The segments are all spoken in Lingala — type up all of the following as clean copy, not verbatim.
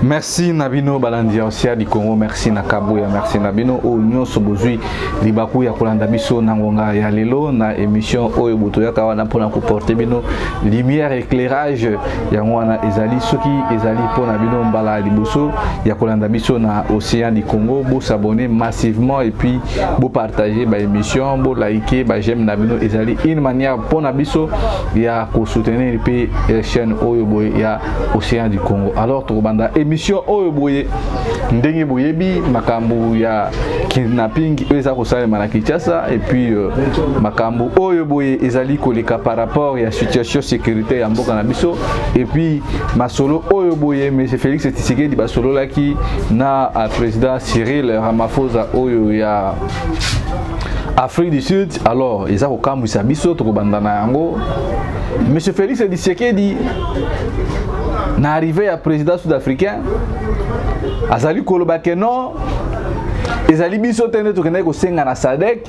Merci na bino balandi ya Océan du Congo, merci na Kabuya, merci na bino oyo nyonso bozwi libaku ya kolanda biso na ngonga ya lelo na émission oyo botoyaka wana mpona koporte bino lumière, éclairage. Yango wana ezali soki ezali mpona bino mbala ya liboso ya kolanda biso na Océan du Congo, bosabonner massivement et puis bopartager baémission, bolike, baj'aime na bino ezali une manière mpona biso ya kosoutenir mpe chaîne oyo boye ya Océan du Congo. Alors tokobanda émission oyo boye ndenge boyebi makambo ya kidnapping oyo eza kosalema na Kinshasa et puis makambo oyo boye ezali koleka par rapport ya situation sécurité ya mboka na biso et puis masolo oyo boye monsieur Félix Tshisekedi basololaki na président Cyril Ramaphosa oyo ya Afrique du Sud. Alors eza kokambwisa biso, tokobanda na yango. Monsieur Félix Tshisekedi, na arrivée ya président sud-africain, azali koloba ke non, ezali biso te nde tokendaki kosenga na SADC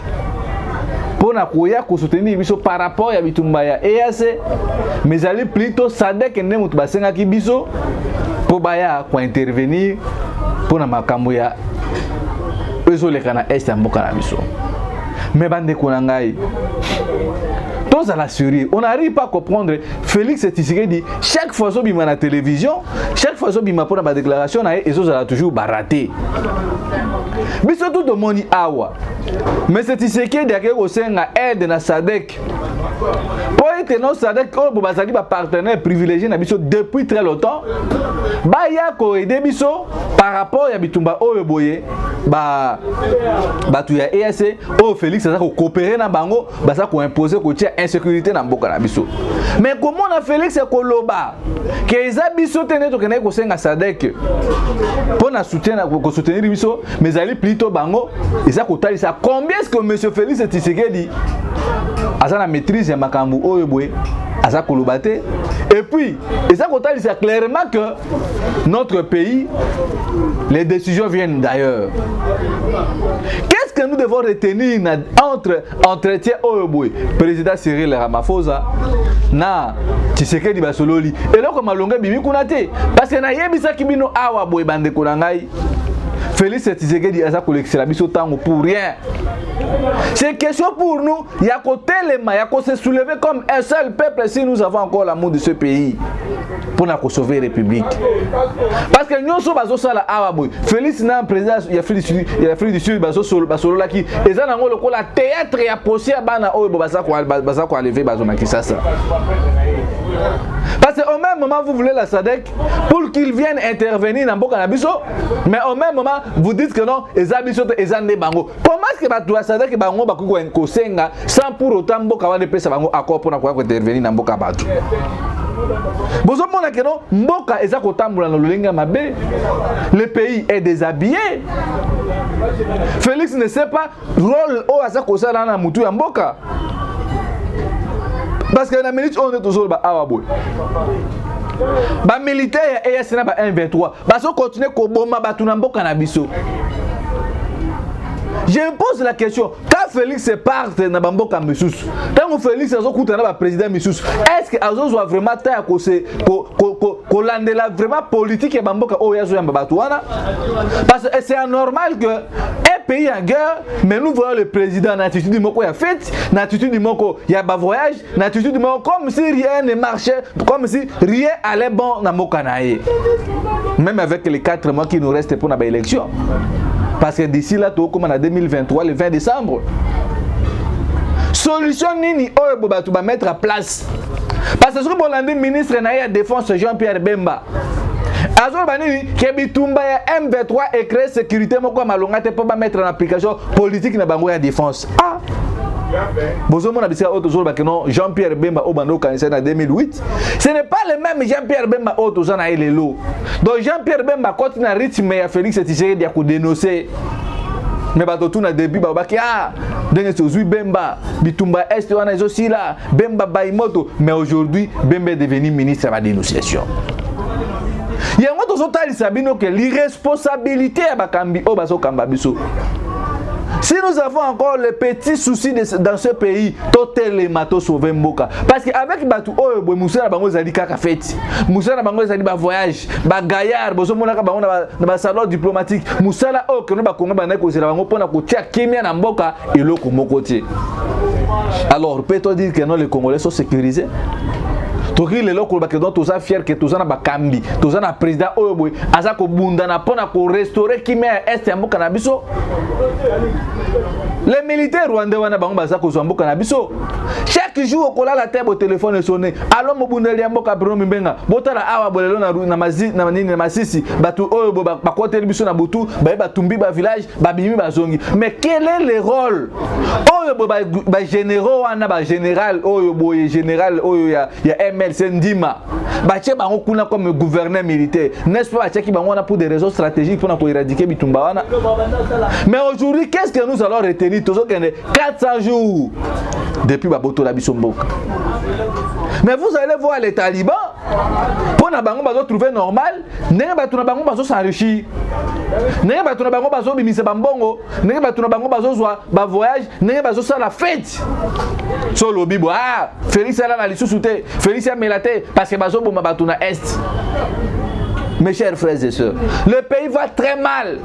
mpona koya kosoutenir biso par rapport ya bitumba ya EAC, mais ezali plutôt SADC nde moto basengaki biso mpo baya kointervenir mpona makambo ya oyo ezoleka na est ya mboka na biso. Mais bandeko na ngai, tozala sérieux, on n'arrive pas à comprendre Félix Tshisekedi. Chaque fois azobima na télévision, chaque fois azobima mpona badéclaration na ye, ezozala toujours baraté. Biso tu tomoni awa mais Tshisekedi akei kosenga aide na SADC mpo ete no SADC oyo bo bazali bapartenaire privilégié na biso depuis très longtemps, baya koaider biso par rapport ya bitumba oyo boye bato ya EAC oyo Félix aza kocoopérer na bango, baza koimposer kotia insécurité na mboka na biso. Mais komona Félix koloba ke eza biso te nde tokendaki kosenga SADC mpo na soutien, kosoutenir biso, mais ezali plutôt bango, eza kotalisa combien est-ce que monsieur Félix Tshisekedi aza na maîtrise ya makambo oyo boye aza koloba te. Et puis eza kotalisa clairement que notre pays, les décisions viennent d'ailleurs. Qu'est-ce que nous devons retenir na entre entretien oyo boye président Cyril Ramaphosa na Tshisekedi basololi? Eloko malongo ebimi kuna te, parce que nayebisaki bino awa boye, bandeko na ngai, Félix Tshisekedi aza kolekisela biso ntango pour rien. C'est question pour nous ya kotelema, ya se soulever comme un seul peuple, si nous avons encore l'amour de ce pays, mpona kosauver république, parce que nyonso bazosala awa boye, Félix na président ya Afrique du Sud basololaki, eza nango lokola théâtre ya procès ya bana oyo bo baza koenlever bazo na Kinshasa. Parce qu'au même moment, vous voulez la SADC pour qu'ils viennent intervenir dans mboka na biso, mais au même moment, vous dites que non, eza biso te, eza nde bango. Comment est-ce que bato ya SADC bango bakoki kosenga sans pour autant mboka wana epesa bango accord mpona koya kointervenir na mboka bato? Bozomona ke non, mboka eza kotambola na lolenge ya mabe. Le pays est déshabillé. Félix ne sait pas rôle oyo aza kosala na mutu ya mboka, parce que na minute oyo nde tozoloba awa boye, bamilitaire ya EAC na ba 123 bazokontinue koboma bato na mboka na biso. Je me pose la question: quand Félix parte na bamboka misusu, ntango Félix azokutana na baprésident misusu, est ce que azozwa vraiment temps ya kolandela vraiment politique ya bamboka oyo azoyamba bato wana? Parce que c'est anormal que un pays en guerre, mais nous voyons le président na attitude moko ya fête, na attitude moko ya bavoyage, na attitude moko comme si rien ne marchait, comme si rien allait bon na mboka na ye, même avec les 4 mois qui nous restent pour la élection, parce que d'ici là tokóma na 2023 le 20 décembre. Solution nini oyo bo bato bamettre à place? Parce que soki bolandi ministre na ye ya défense, Jean-Pierre Bemba, azoloba nini? Ke bitumba ya M23 ecrée sécurité moko ya malonga te mpo bamettre en application politique na bango ya défense. Ah, bozomona bisika oyo tozoloba ke non, Jean Pierre Bemba oyo banda okanisa na 2008, ce n'est pas le même Jean Pierre Bemba oyo toza na ye lelo. Donc Jean Pierre Bemba akoti na rythme ya Félix Tshisekedi ya kodénoncer, mais bato tu na début balobaki: ah, ndenge tozwi Bemba, bitumba est wana ezosila, Bemba baimoto. Mais aujourd'hui Bemba est devenu ministre ya badénonciation. Yango tozotalisa bino ke l'irresponsabilité ya bakambi oyo bazokamba biso. Si nous avons encore le petit souci dans ce pays, totelema, tosauver mboka. Parce que avec bato oyo boye, mosala na bango ezali kaka feti, mosala na bango ezali bavoyage, bagaillard. Bozomonaka bango na basalon diplomatique. Mosala oyo keno bakongo bandaki kozela bango mpona kotia kimia na mboka, eloko moko te. Alors peut-on dire que non, les Congolais sont sécurisés? Tokoki lelo koloba ke donc toza fier ke toza na bakambi, toza na président oyo boye aza kobundana mpona korestaurer kimia ya est ya mboka na biso? Les militaires rwandais wana, bango baza kozwa mboka na biso. Chaque jour okolala te, botéléphone esonner: "Alo, mobundeli ya mboka Bruno Mimbenga, botala awa bolelo na, mazi, na nini, na Masisi, bato oyo bakoteli biso na butu, baye batumbi bavillage, babimi, bazongi." Mais quel est le rôle oyo boye bagénéraux wana, bagénéral oyo boye, général oyo ya MLC Ndima, batie bango kuna comme gouverneur militaire, n'est-ce pas? Batiaki bango wana pour des raisons stratégiques, mpona koéradiquer bitumba wana. Mais aujourd'hui, qu'est-ce que nous allons retenir? Tozokende 400 jours depuis babotola biso mboka, mais vous allez voir les talibans, mpo na bango bazotrouver normal ndenge bato na bango bazos'enrichir, ndenge bato na bango bazobimisa bambongo, ndenge bato na bango bazozwa bavoyage, ndenge bazosala fête. So olobi bo: "Ah, Félix alala lisusu te, Félix amela te, parce que bazoboma bato na est." Mes chers frères et sœurs, le pays va très mal.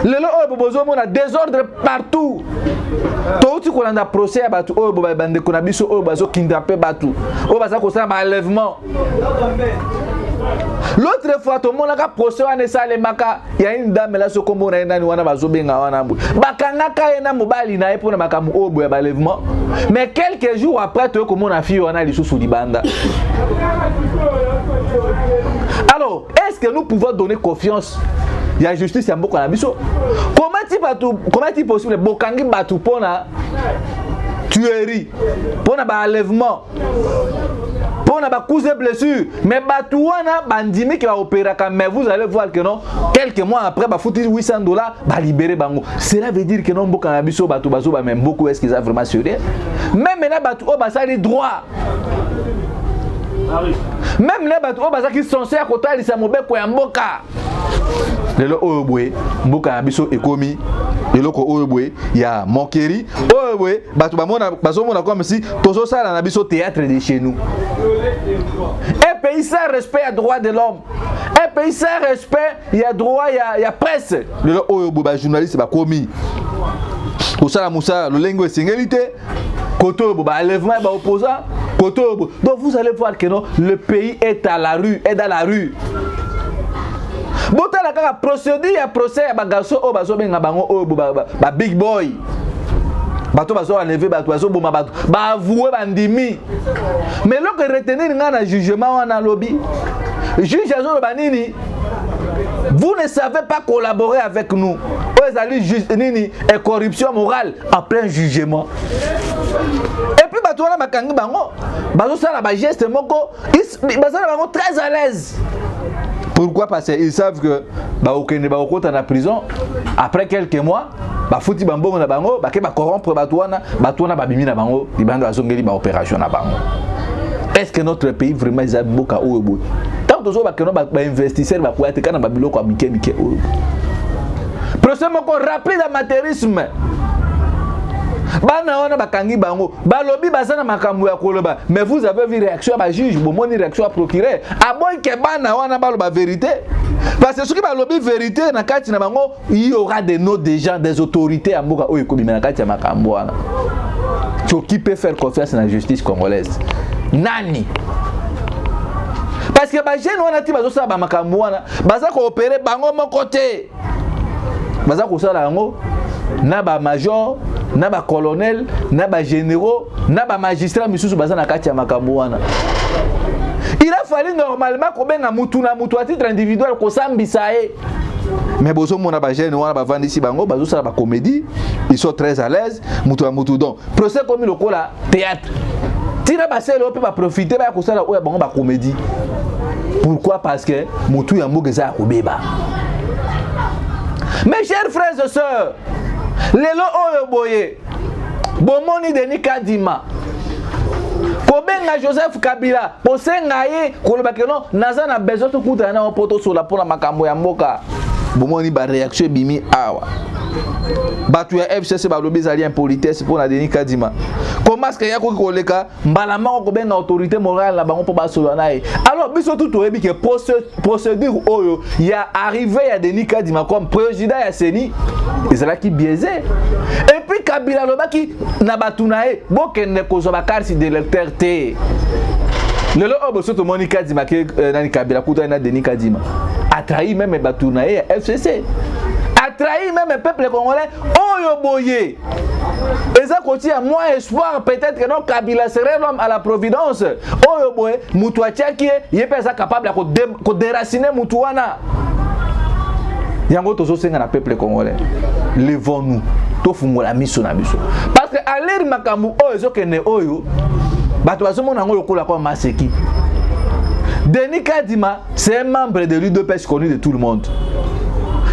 Lelo oyo bozomona désordre partout. Touti kolanda procès ya bato oyo, bandeko na biso oyo bazokinda mpe bato oyo baza kosala baenlèvement. L'autre fois tomonaka procès wana esalemaka ya une dame la, so kombo na ye nani wana bazobenga wana boye, bakangaka ye na mobali na ye mpona makambo oyo boye ya baenlèvement. Mais quelques jours après, toye komona fille wana lisusu libanda. Alors est-ce que nous pouvons donner confiance ya justice ya mboka na biso? Comment ti bato, comment ti possible bokangi bato mpona tuerie, mpona baenlèvement, mpona bacoups et blessure, mais bato wana bandimi ke baopéraka? Mais vous allez voir que non, quelques mois après, bafuti 800 $, balibérer bango. Cela veut dire que non, mboka na biso, bato bazoba me mboka, est ce que eza vraiment sérieux? Même na bato oyo basali droit, même na bato oyo bazalaki censé ya kotalisa mobeko ya mboka, lelo oyo boye mboka na biso ekomi eloko oyo boye ya moquerie, oyo boye bato bazomona comme si tozosala na biso théâtre de chez nous. Un pays sans respect ya droit de l'homme, un pays sans respect ya droit ya presse. Lelo oyo boye bajournaliste bakomi kosala mosala lolenge oyo esengeli te. Côté oyo boye baenlèvement ya baopposant, côté oyo boye. Donc vous allez voir que non, le pays est à la rue, est dans la rue. Botala kaka procédure ya procès ya bagarçon oyo bazobenga bango oyo babig boy, bato bazo enlever bato, bazoboma bato, baavouer, bandimi. Mais eloko retenir ngai na jugement wana, alobi, juge azoloba nini? "Vous ne savez pas collaborer avec nous." Oyo ezali nini? E corruption morale en plein jugement. Et puis bato wana bakangi bango, bazosala bageste moko, bazala bango très à l'aise. Pourquoi? Parce qu'ils savent que bakokende, bakokota na prison. Après quelques mois, bafuti bambongo na bango, bake bacorrompre bato wana, bato wana babimi na bango libanda, bazongeli baopération na bango. Est ce que notre pays vraiment eza mboka oyo boye, ntango tozoba keno bainvestisseur bakoya te, kaka na babiloko ya mike mike oyo? Procès moko rapide, amateurisme. Bana wana bakangi bango, balobi baza na makambo ya koloba, mais vous avez vu réaction ya bajuge, bomoni réaction ya procureur, aboyi ke bana wana baloba vérité, parce que soki balobi vérité na kati na bango, il y aura des noms des gens, des autorités ya mboka oyo ekobima na kati ya makambo wana. So qui peut faire confiance na justice congolaise? Nani? Parce que bajeune wana ti bazosala bamakambo wana, baza koopérer bango moko te, baza kosala yango na bamajor, na bacolonel, na bagénéraux, na bamagistrat misusu baza na kati ya makambo wana. Il a fallu normalement kobenga mutu na mutu à titre individuel, kosambisa ye. Mais bozomona bajeune wana, bavandisi bango, bazosala bacomédie, ils sont très à l'aise, mutu ya mutu. Donc procès komi lokola théâtre. Ntina basele oyo mpe baprofiter, baya kosala oyo ya bango bacomédie. Pourquoi? Parce que motu ya mboka eza ya kobeba. Mes chers frères et sœurs, lelo oyo boye bomoni Denis Kadima kobenga Joseph Kabila, kosenga ye, koloba ke non, naza na besoin tokutana na mpo tosola mpona makambo ya mboka. Bomoni ba réaction ebimi awa. Bato ya FCC balobi ezali impolitesse mpo na Denis Kadima. Comment est-ce que ya koki koleka mbala moko kobenga autorité morale na bango mpo basolola na ye? Alors biso tu toyebi ke procédure oyo ya arrivée ya Denis Kadima comme président ya CENI ezalaki biaisé. Et puis Kabila alobaki na bato na ye: bokende kozwa bacarte d'électeur te. Lelo oyo boso tomoni Kadima ke nani, Kabila kutani na Denis Kadima, atrahi même bato na ye ya FCC, atrahi même peuple congolais. Oyo boye eza kotia mwa espoir, peut-être que non, Kabila serait l'homme à la providence. Oyo boye mutu atiaki ye, ye mpe aza capable ya kodéraciner mutu wana. Yango tozosenga na peuple congolais: levons-nous, tofungola miso na biso, parce que aleri makambo oyo ezokende, oyo bato bazomona yango lokola kwa maseki. Denis Kadima, c'est un membre de l'UDPS connu de tout le monde.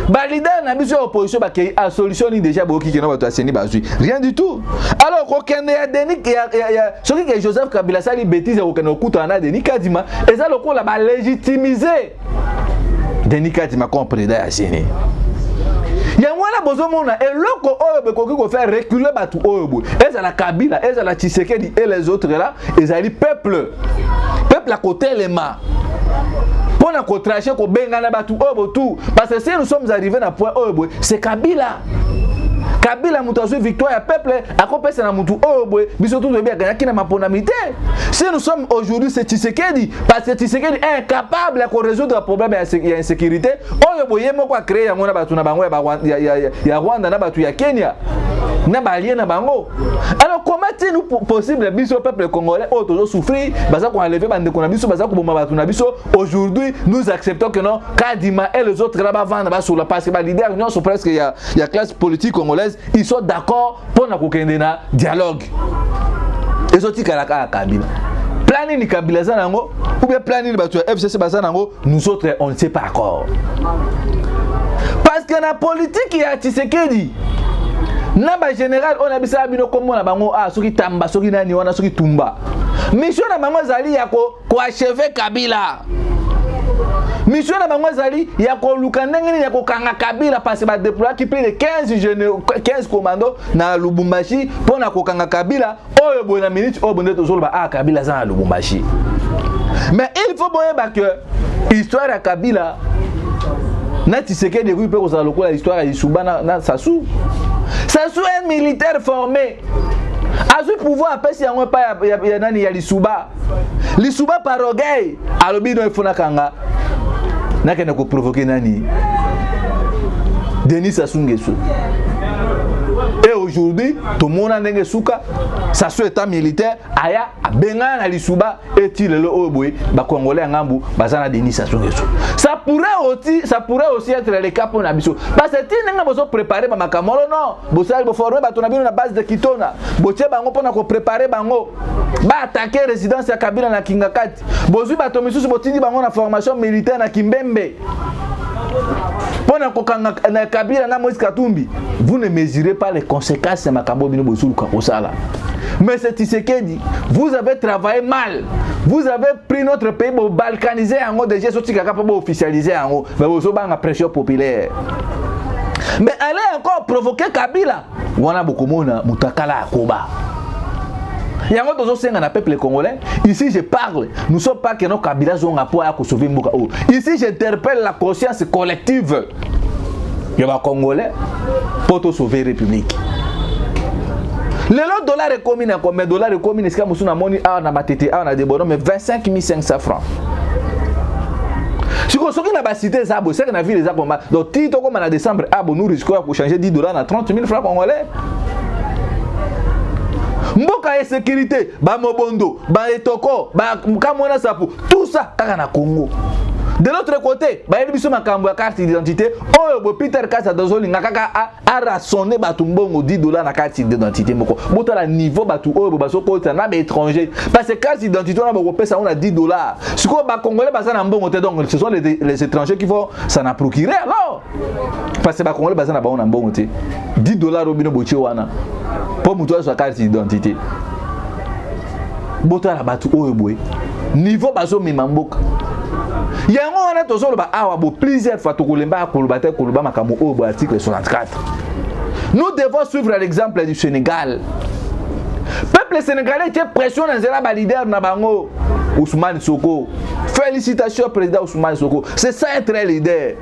Baleader na biso ya opposition bakei a solution nini? Déjà boyoki kena bato ya CENI bazwi rien du tout. Alors kokende ya Denis ya, soki ke Joseph Kabila asali bétise ya kokende kokutana na Denis Kadima, eza lokola balégitimiser Denis Kadima comme président ya CENI. Yango wana bozomona eloko oyo bekoki kofaire reculer bato oyo boye, ezala Kabila, ezala Tshisekedi et les autres là, ezali peuple. Peuple akotelema mpona kotracher, kobengana bato oyo botu, parce que si nous sommes arrivés na point oyo boye, c'est Kabila. Kabila moto azwi victoire ya peuple, akopesa na mutu oyo boye biso tu toyebi aganyaki na maponami te. Si nous sommes aujourd'hui, c'est Tshisekedi, parce que Tshisekedi est incapable ya korésoudre problème ya insécurité oyo boye moko acréer yango na bato na bango ya Rwanda, na bato ya Kenya, na baalliés na bango. Alors comment est-il possible, biso peuple congolais oyo tozosouffrir, baza koenlever bandeko na biso, baza koboma bato na biso, aujourd'hui nous acceptons que non, Kadima et les autres là bavanda, basola, parce que baleader nyonso presque ya classe politique congolaise, ils sont d'accord mpona kokende na dialogue? Ezotikala kaka Kabila. Plan nini Kabila aza nango, ou bien plan nini bato ya FCC baza nango? Nous autres, on ne sait pas encore, parce que na politique ya Tshisekedi na bagénéral oyo nabisaka bino kombo na bango, ah, soki Tamba, soki nani wana, soki Tumba, mission na bango ezali ya koachever Kabila. Mission na bango ezali ya koluka ndenge nini ya kokanga Kabila, parce que badéployaki plus de 15 jeune, 15 commando na Lubumbashi mpo na kokanga Kabila. Oyo boye na minute oyo boye nde tozoloba, ah, Kabila aza na Lubumbashi. Mais il faut boyeba ke histoire ya Kabila na Tshisekedi ekoki mpe kozala lokola histoire ya Lisuba na Sassou. Sassou, un militaire formé, azwi pouvoir, apesi yango epai ya nani, ya Lisuba. Lisuba par orgueil alobi: no, ifo nakanga, nakende koprovoquer nani, Denis Sassou Nguesso. Et aujourd'hui tomona ndenge suka. Sassou état militaire aya abengana na Lisuba. Eti lelo oyo boye bakongolais ya ngambu baza na Denis Sassou Nguesso. Ça pourrait aussi être le cas mpona biso, parce que ti ndenge bozopréparer bamakambo olo, non, bosali boformer bato na bino na base de Kitona, botie bango mpona kopréparer bango baattaquer résidence ya Kabila na Kingakati, bozwi bato misusu, botindi bango na formation militaire na Kimbembe mpona kokanga na Kabila na Moïse Katumbi. Vous ne mesurez pas les conséquences ya makambo bino bozoluka kosala. Mais c'est Tshisekedi, vous avez travaillé mal, vous avez pris notre pays, bobalkaniser yango déjà, sotikaka mpo boofficialiser yango, mais bozobanga pression populaire. Mais allez encore provoquer Kabila wana, bokomona mutakala akoba. Yango tozosenga na peuple congolais. Ici je parle, nous sommes pas que no Kabila zonga mpo aya kosauver mboka oyo. Ici j'interpelle la conscience collective ya bacongolais mpo tosauver république. Lelo dollar ekomi na combien? Dollar ekomi na esika mosusu, namoni awa na Matete, awa na Debono, mais 25 500 francs. Sikoyo soki na bacité eza boye, seke na ville eza koma. Donc ti tokóma na décembre a bo, nous risquons ya kochanger 10 $ na 30 000 francs congolais. Mboka ya sécurité, bamobondo, baetoko, bakamwana sapu, tout ça kaka na Congo. De l'autre côté bayebi biso makambo ya carte d'identité oyo bo Peter Kasa tozolinga kaka araçonner bato mbongo 10 $ na carte d'identité moko. Botala niveau bato oyo bo bazokota na baétranger, parce que carte d'identité wana bokopesa yango na 10 $. Sikoyo bacongolais baza na mbongo te, donc ce sont les étrangers qui vont s'en procurer alors, parce que bacongolais baza na bango na mbongo te. 10 $ oyo bino botie wana mpo moto azwa carte d'identité, botala bato oyo boye niveau bazomema mboka. Yango wana tozoloba awa bo plusieurs fois, tokolemba ya koloba te, koloba makambo oyo bo article 64. Nous devons suivre l'exemple du Sénégal. Peuple sénégalais tie pression na nzela baleader na bango, Ousmane Sonko. Félicitations, président Ousmane Sonko. C'est ça, être un leader.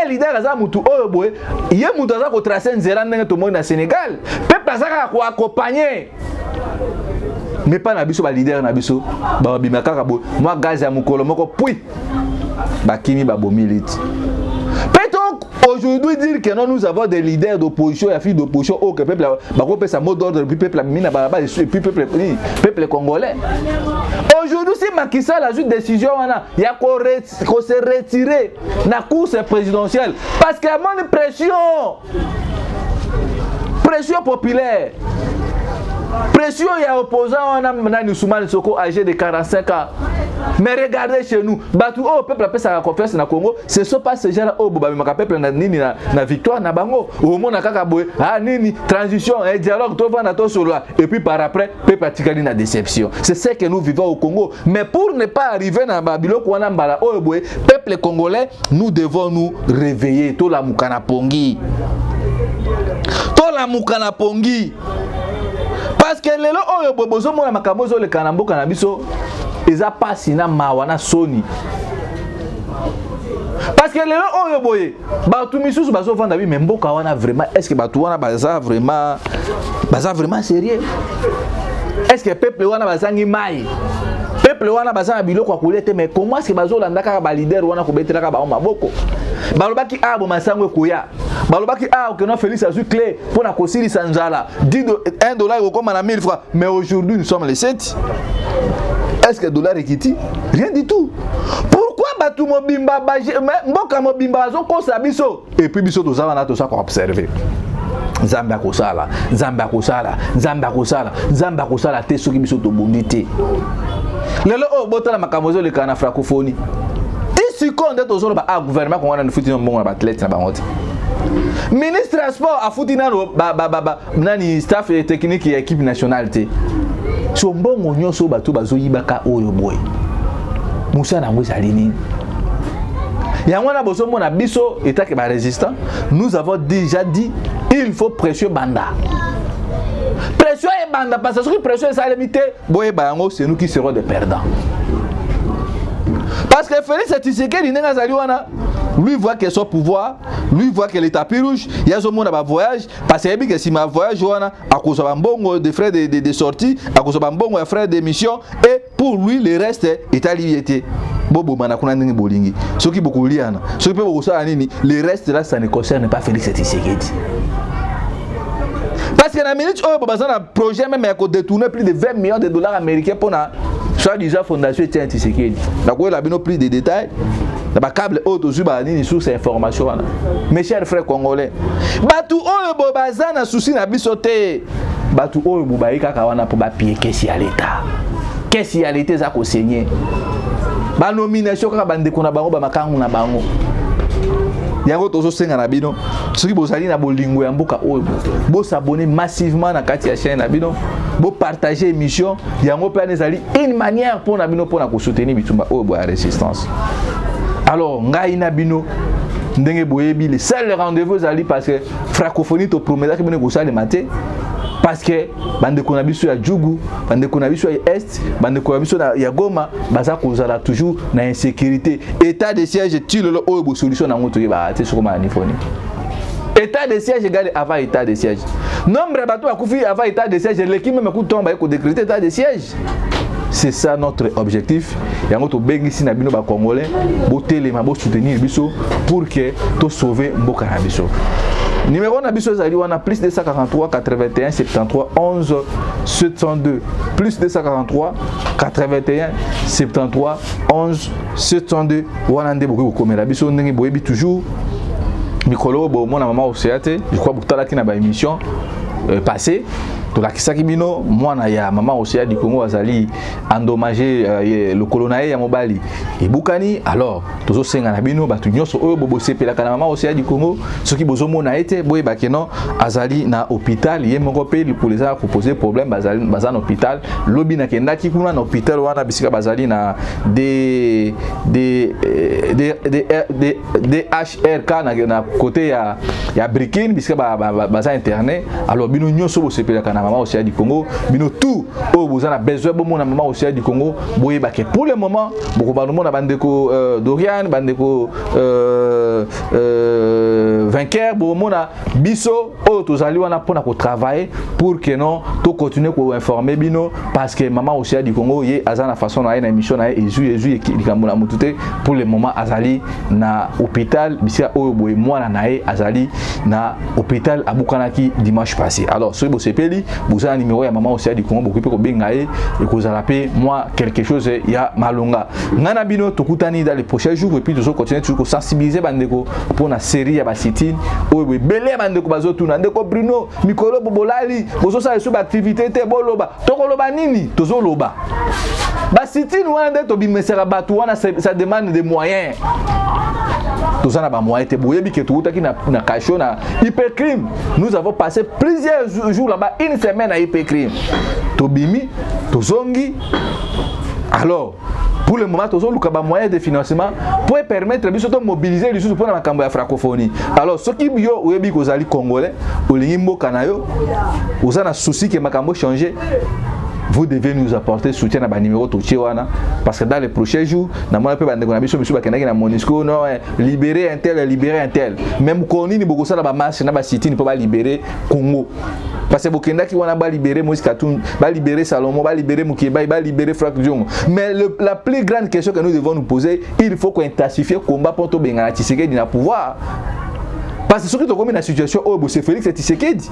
Un leader aza mutu oyo boye, ye mutu aza kotrace nzela. Ndenge tomoni na Sénégal, peuple aza kaka koaccompagne. Mais pas na biso, baleader na biso babima kaka boye, mwa gaz ya mokolo moko, puis bakimi, babomi liti. Peut-on aujourd'hui dire que non, nous avons des leaders d'opposition, ya fille d'opposition oyo que peuple bakopesa mot d'ordre, puis peuple abimi na balabala, et puis peuple congolais? Aujourd'hui, si Macky Sall azwi décision wana ya kose retirer na course présidentielle parce que amoni pression populaire, pression ya opposant wana nani, Ousmane Sonko, âgé de 45 ans. Mais regardez chez nous, bato oyo peuple apesaka confiance na Congo, ce sont pas ces gens oyo bamemaka peuple na nini, na victoire na bango. Omona kaka boye, ah nini, transition, eh, dialogue, tovanda, tosolola, et puis par après peuple atikali na déception. C'est ce que nous vivons au Congo. Mais pour ne pas arriver na babiloko wana, mbala oyo boye, peuple congolais, nous devons nous réveiller. Tolamuka na pongi, tolamuka na pongi, parce que lelo oyo boye bozomona makambo ezoleka na mboka na biso, eza pasi na mawa na soni. Parce que lelo oyo boye, bato misusu bazovanda bi, mais mboka wana vraiment, est ce que bato wana baza vraiment sérieux? Est ce que peuple wana bazangi mai? Peuple wana baza na biloko ya kolia te? Mais comment est ce que bazolanda kaka baleader wana, kobetelaka bango maboko? Balobaki a bomasango ekoya, balobaki a okeno Félix azwi clé mpona kosilisa nzala, 1 dollar ekokóma na 1000 francs. Mais aujourd'hui, nous sommes les 7, est ce que dollar ekiti? Rien du tout. Pourquoi bato mobimba, mboka mobimba bazokosa biso, et puis biso toza wana, toza koobserve? Nzambe akosala, Nzambe akosala, Nzambe akosala, Nzambe akosala te soki biso tobundi te. Lelo oyo botala makambo ezoleka na francophonie. Ti sikoyo nde tozoloba a gouvernement kongo nani futi mbongo na baathlète na bango te. Ministre ya sport afuti nano nani, staff technique ya équipe nationale te. So mbongo nyonso oyo bato bazoyibaka oyo boye, mosala yango ezali nini? Yango wana bozomona biso etake barésistant, nous avons déjà dit: il faut pression banda, pression ebanda, parce que soki pression esalemi te, boyeba yango, c'est nous qui serons des perdants. Parce que Félix Tshisekedi, ndenge azali wana, lui voit que son pouvoir, lui voit que le tapis rouge, ye azomona bavoyage, parce que ayebi ke nsima ya voyage wana akozwa bambongo de frais de sortie, akozwa bambongo ya frais de mission, et pour lui, le reste etali ye te. Bobomana kuna ndenge bolingi, soki bokoliana, soki mpe bokosala nini, le reste là, ça ne concerne pas Félix Tshisekedi. Parce que na minute oyo baza na projet même ya kodétourner plus de 20 millions de dollars américains mpona soi-disant fondation Etienne Tshisekedi. Nakoyela bino plus de détails na bacable oyo tozwi, banini, source ya information wana. Mes chers frères congolais, bato oyo bo baza na souci na biso te. Bato oyo bo bayi kaka wana mpo bapie caisse ya leta. Caisse ya leta eza kosenye banomination kaka bandeko na bango, bamakangu na bango. Yango tozosenga na bino, soki bozali na bolingo ya mboka oyo, bosabone massivement na kati ya chaîne na bino, bopartage émission yango mpe. Wana ezali une manière mpona bino mpona kosoutenir bitumba oyo boya résistance. Alors ngai na bino, ndenge boyebi, le seul rendez-vous ezali, parce que francophonie toprometaki bino ekosalema te, parce que bandeko na biso ya Djugu, bandeko na biso ya Est, bandeko na biso ya Goma baza kozala toujours na insécurité. État de siège ti lelo oyo, bosolution nango toyebaka te. Sokoma na niveau nini état de siège égale avant état de siège, nombre ya bato bakufi avant état de siège eleki même kutu ntongo baye kodécréter état de siège. C'est ça notre objectif. Yango tobengisi na bino bacongolais, botelema, bosoutenir biso pour que tosauve mboka na biso. Numéro na biso ezali wana: plus 243 81 73 11 702, plus 243 81 73 11 702. Wana nde bokoki kokomela biso. Ndenge boyebi toujours, mikolo oyo bomona mama Océa te. Je crois botalaki na baémission passé. Tolakisaki bino mwana ya mama Océan du Congo azali endommagé, lokolo na ye ya mobali ebukani. Alors tozosenga na bino, bato nyonso oyo bosepelaka na mama Océan du Congo, soki bozomona ye te, boyeba ke non, azali na hôpital. Ye moko mpe likolo eza kopose problème, baza na hôpital. Lobi nakendaki kuna na hôpital wana, bisika bazali na D D D D D DHRK na côté ya Brikin, bisika baza interné. Alors bino nyonso bosepelaka na mama Océan du Congo, bino tout oyo boza na besoin bomona mama Océan du Congo, boyeba ke pour le moment bokobanda omona bandeko Dorian, bandeko vainqueur, bomona biso oyo tozali wana mpona kotravailler pour que non, tocontinue koinforme bino, parce que mama Océan du Congo, ye aza na façon na ye na émission na ye, ezwi likambo na motu te. Pour le moment azali na hôpital, bisika oyo boye mwana na ye azali na hôpital, abukanaki dimanche passé. Alors soki bosepeli, boza na numéro ya mama Océan du Congo, bokoki mpe kobenga ye, ekozala mpe mwa quelque chose ya malonga. Ngai na bino tokutani dans les prochains jours, et puis tozocontinue toujours kosensibiliser bandeko mpona série ya basit-in oyo. Ebele ya bandeko bazotuna: "Ndeko Bruno, mikolo bolali, bozosala lisusu baactivité te, boloba." Tokoloba nini? Tozoloba basit-in wana nde tobimisaka bato wana, ça demande des moyens. Toza na bamoyen te. Boyebi ke toutaki na cachot na hypercrime, nous avons passé plusieurs jours là-bas, une semaine na hypercrime, tobimi, tozongi. Alors pour le moment tozoluka bamoyen de financement pour permettre biso tomobiliser lisusu mpona makambo ya francophonie. Alors soki yo oyebi kozali Congolais, olingi mboka na yo, oza na souci ke makambo change, vous devez nous apporter soutien na banuméro totie wana, parce que dans les prochains jours, namona mpe bandeko na biso misusu bakendaki na MONUSCO: "Non, libérer un tel, libérer un tel." Même mokolo nini bokosala bamarche na basit-in mpo balibérer Congo? Parce que bokendaki wana balibérer Moïse Katumbi, balibérer Salomon, balibérer Mukebayi, balibérer Frank Diongo. Mais la plus grande question que nous devons nous poser, il faut kointensifier combat mpo tobengana Tshisekedi na pouvoir, parce que soki tokomi na situation oyo bose Félix Tshisekedi,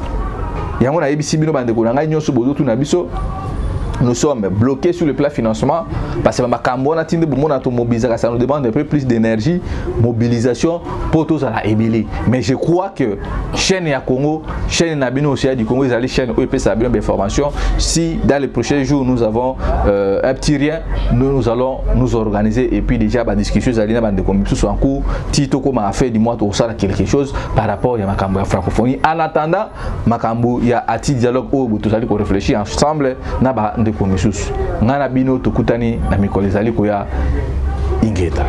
yango nayebisi bino, bandeko na ngai nyonso bozotuna biso, nous sommes bloqués sur le plan financement, parce que makambo wana tinde bomona tomobilisaka, ça nous demande un peu plus d'énergie, mobilisation mpo tozala ebele. Mais je crois que chaîne ya Congo, chaîne na bino Océan du Congo, ezali chaîne oyo epesaka bino bainformation. Si dans les prochains jours nous avons un petit rien, nous, nous allons nous organiser, et puis déjà badiscussion ezali na bandeko misusu en cours ti tokóma fin du mois, tokosala quelque chose par rapport ya makambo ya francophonie. En attendant, makambo ya ati dialogue oyo tozali koréfléchir ensemble na bandeko misusu. Ngai na bino tokutani na mikolo ezali koya. Ingeta.